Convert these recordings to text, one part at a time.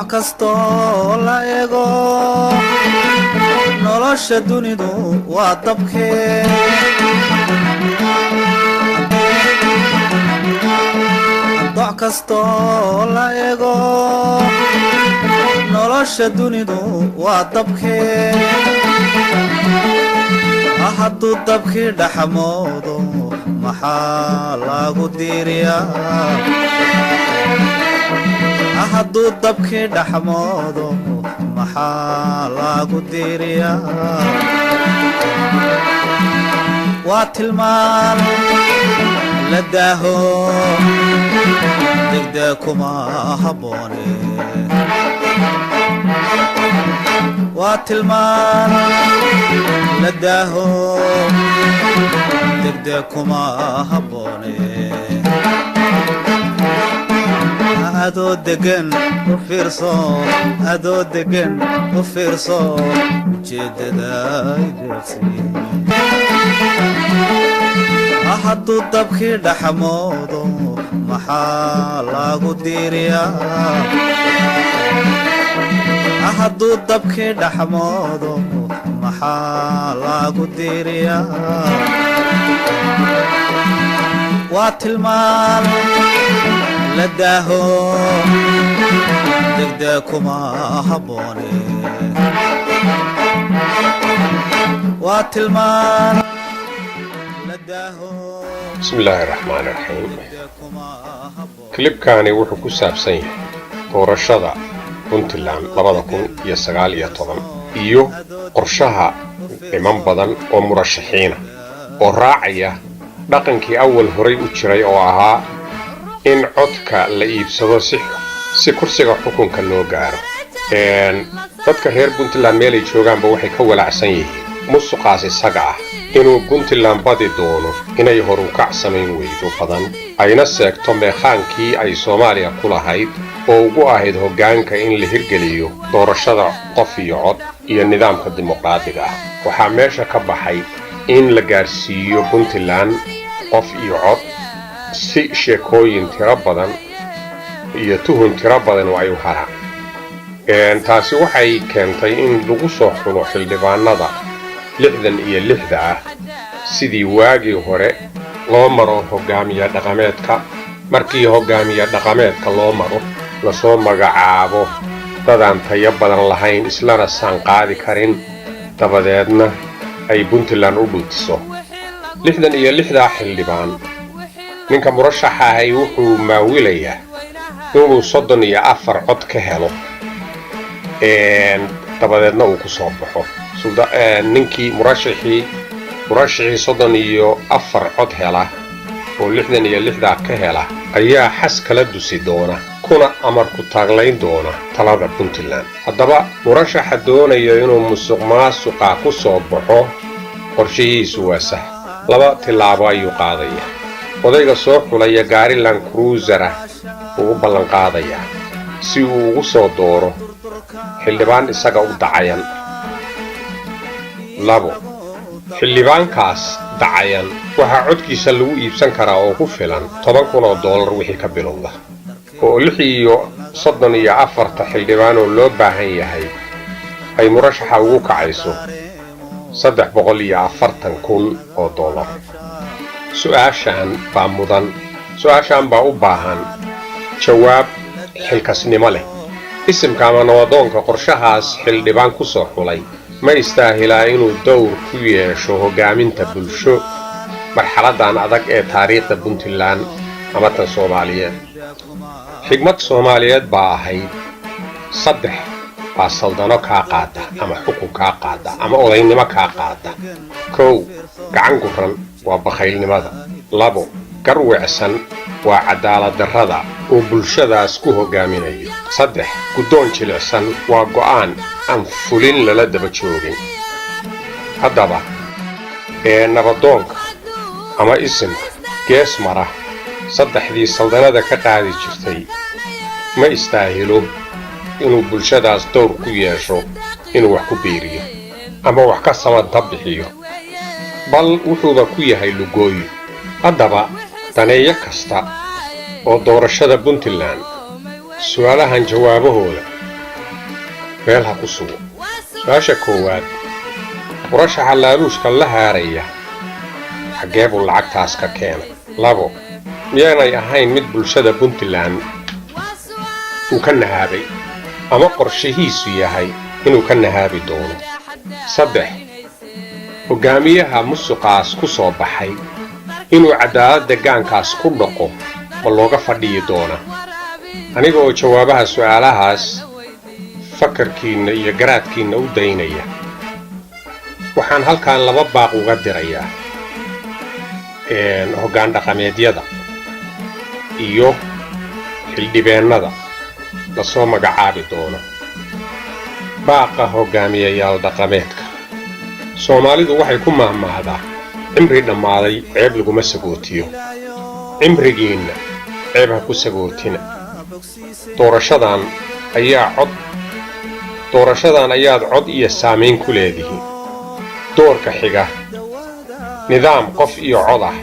Kastoo la ego nolosha dunidu waa dabkee, doc kastoo la ego nolosha dunidu waa dabkee. Hadduu dabkii dhaxmoodo, maxaa lagu diiriyaa? Hadduu dabkii dhaxmoodo, maxaa lagu diiriyaa? Waa tilmaan la daaho, degdeg kuma habboone. Waa tilmaan la daaho, degdeg kuma habboone. Adoo degan u fiirso, adoo degan u fiirso, ujeeddada deeqsi. Hadduu dabkii dhaxmoodo, maxaa lagu diiriyaa? Hadduu dabkii dhaxmoodo, maxaa lagu diiriyaa? Waa tilmaan la daaho, degdeg kuma habboone. Waa tilmaan la daaho. Bismi illaahi raxmaani raxiim. Clipkaani wuxuu ku saabsan yahay doorashada Puntland 2019 iyo qorshaha niman badan oo murashaxiina oo raacaya dhaqankii awal horay u jiray oo ahaa in codka la iibsado si kursiga xukunka loo gaaro. Dadka reer Puntland meelay joogaanba waxay ka walacsan yihiin musuqaas isaga ah inuu Puntland badi doono inay horukac samayn weydo badan, ayna seegto meekhaankii ay Soomaaliya ku lahayd oo ugu ahayd hoggaanka in la hirgeliyo doorashada qof iyo cod iyo nidaamka dimuqraadiga ah. Waxaa meesha ka baxay in la gaarsiiyo Puntland qof iyo cod si sheekooyin tiro badan iyo tuhun tiro badan oo ay u haraan. Taasi waxay keentay in lagu soo xulo xildhibaanada 66-da ah sidii waagii hore loo maro hoggaamiye dhaqameedka. Markii hoggaamiye dhaqameedka loo maro, lasoo magacaabo dadaan tayo badan lahayn, islana saan qaadi karin, dabadeedna ay Puntland u dhuutiso 66-daa xildhibaan. Ninka murashaxa ahay wuxuu maawilayaa inuu 34 cod ka helo, dabadeedna uu ku soo baxo. Ninkii murashaxii 34 cod hela oo 66-daa ka hela ayaa xas kala dusi doona kuna amar ku taaglayn doona talada Puntland. Haddaba murashaxa doonaya inuu musuq maasuqa ku soo baxo, qorshihiisu waa sah. Laba tillaabo ayuu qaadayaa. Odayga soo xulaya gaari Land Cruiser ah uu u ballanqaadayaa si uu ugu soo dooro xildhibaan isaga u dacayan. Labo, xildhibaankaas dacayan waxaa codkiisa lagu iibsan karaa oo ku filan $10,000 wixii ka bilowda, oo lix iyo soddon iyo afarta xildhibaan oo loo baahan yahay ay murashaxa ugu kacayso $340,000. Su'aashaan baa mudan, su'aashaan baa u baahan jawaab xilkasnimo leh. Isimka ama nabadoonka qorshahaas xildhibaan ku soo xulay ma istaahilaa inuu dowr ku yeesho hoggaaminta bulsho marxaladan adag ee taariikhda Puntland ama tan Soomaaliyeed? Xigmad Soomaaliyeed baa ahayd: saddex baa saldano kaa qaada ama xukun kaa qaada ama odaynimo kaa qaada. Kow, gacan guran, waa bakhaylnimada. Labo, garwecsan, waa cadaaladdarrada uu bulshadaas ku hoggaaminayo. Saddex, guddoon jilicsan, waa go'aan aan fulin lala daba joogin. Haddaba ee nabadoonka ama isimka gees mara saddexdii saldanada ka qaadi jirtay ma istaahilo inuu bulshadaas dowr ku yeesho, inuu wax ku biiriyo ama wax ka samanta bixiyo, bal wuxuuba ku yahay lugooyo. Haddaba daneeyo kasta oo doorashada Puntland, su'aalahan jawaabahooda Meel ha ku sugo. Su-aasha koowaad: murashaxa laaluushka la haaraya, xaggee buu lacagtaas ka keenay? Labo, miyaanay ahayn mid bulshada Puntland uu ka nahaabay ama qorshihiisu yahay inuu ka nahaabi doono? Saddex, hoggaamiyaha musuqaas ku soo baxay inuu cadaaladda gaankaas ku dhaqo ma looga fadhiyi doonaa? Aniga oo jawaabaha su'aalahaas fakarkiinna iyo garaadkiinna u daynaya, waxaan halkan laba baaq uga dirayaa hoggaan dhaqameedyada iyo xildhibeennada lasoo magacaabi doono. Baaqa hoggaamiyayaal dhaqameedka: Soomaalidu waxay ku mahmaahdaa, "Cimri dhammaaday ceeb laguma sagootiyo." Cimrigiinna ceeb ha ku sagootina. Doorashadan ayaa cod, doorashadan ayaad cod iyo saamayn ku leedihiin. Doorka xiga nidaam qof iyo cod ah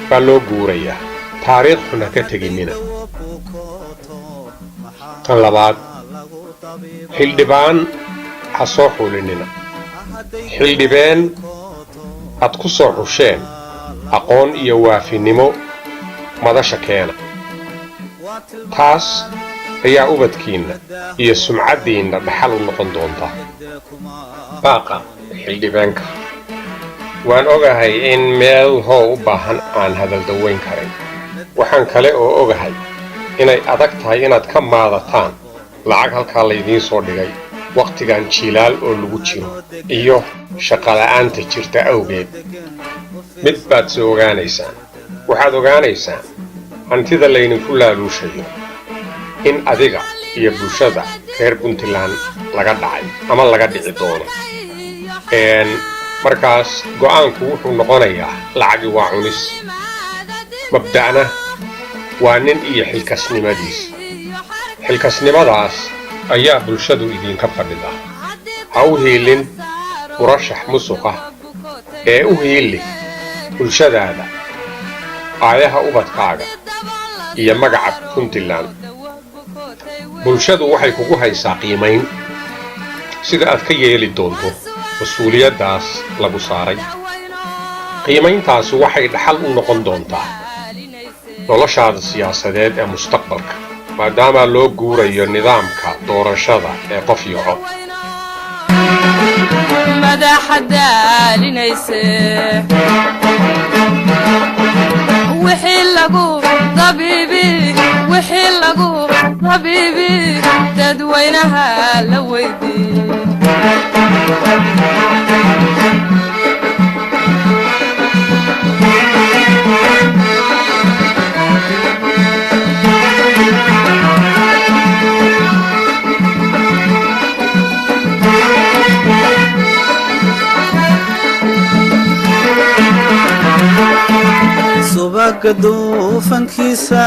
baa loo guurayaa. Taariikh xun ha ka teginina. Tan labaad, xildhibaan ha soo xulinina. Xildhibeen aad ku soo xusheen aqoon iyo waafinimo madasha keena. Taas ayaa ubadkiinna iyo sumcaddiinna dhaxal u noqon doonta. Baaqa xildhibaanka: waan ogahay in meel hoo u baahan aan hadaldaweyn karin. Waxaan kale oo ogahay inay adag tahay inaad ka maadataan lacag halkaa laydiin soo dhigay wakhtigan jiilaal oo lagu jiro iyo shaqola'aanta jirta awgeed. Mid baad se ogaanaysaan: waxaad ogaanaysaan hantida laydinku laaluushayo in adiga iyo bulshada reer Puntland laga dhacay ama laga dhici doono. Markaas go'aanku wuxuu noqonayaa lacagi waa cunis, mabda'na waa nin iyo xilkasnimadiis. Xilkasnimadaas ayaa bulshadu idinka fadhida. Ha u hiilin murashax musuqa ee u hiili bulshadaada, aayaha ubadkaaga iyo magaca Puntland. Bulshadu waxay kugu haysaa qiimayn sida aad ka yeeli doonto mas-uuliyaddaas lagu saaray. Qiimayntaasi waxay dhaxal u noqon doontaa noloshaada siyaasadeed ee mustaqbalka, maadaama loo guurayo nidaamka doorashada ee qof iyo cod. Madaxa daalinayse wixii lagu dabiibi, wixii lagu dabiibi, dadweynaha la weydiiye. Subaga duufankiisa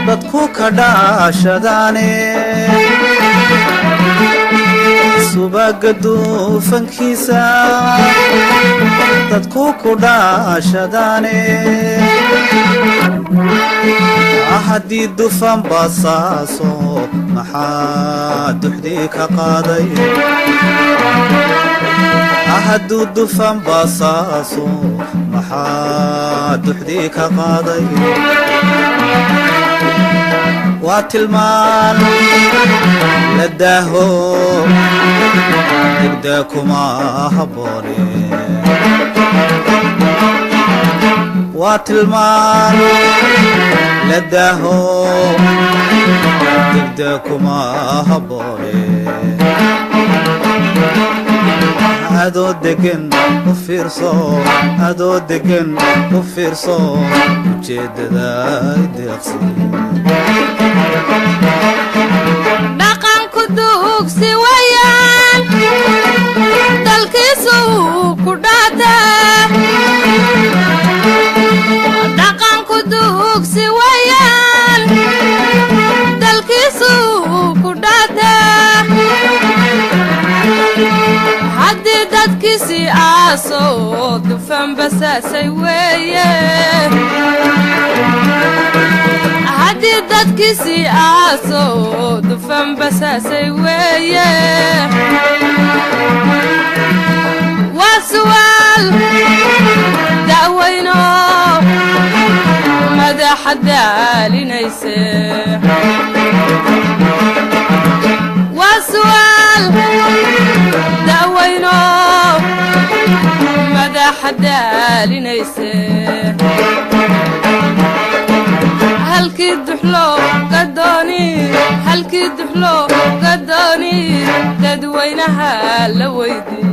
dadku ka dhaashadaane, subaga duufankiisa dadku ku dhaashadaane. Haddii dufan basaaso, maxaa duxdii ka qaaday? Hadduu dufan basaaso, maxaa duxdii ka qaaday? Waa tilmaan la daaho, degdee kuma habboone. Waa tilmaan la daaho, degdee kuma habboone. Adoo degan u fiirso, adoo degan u fiirso, ujeeddada deeqsi. Dhaqanku duugsi wayaan, dalkiisu ku dhaataa. Dhaqanku duugsi wayaan, dalkiisu ku dhaataa. Haddii dadkiisii aaso, dufan basaasay weeye. Haddii Dadkiisii aaso dufan basaasay weeye. Waa su'aal da'weyno madaxa daalinayse. Waa su'aal da'weyno madaxa daalinayse. Halkii duxlo ka dooni, halkii duxlo ka dooni, dadweynaha la weydii.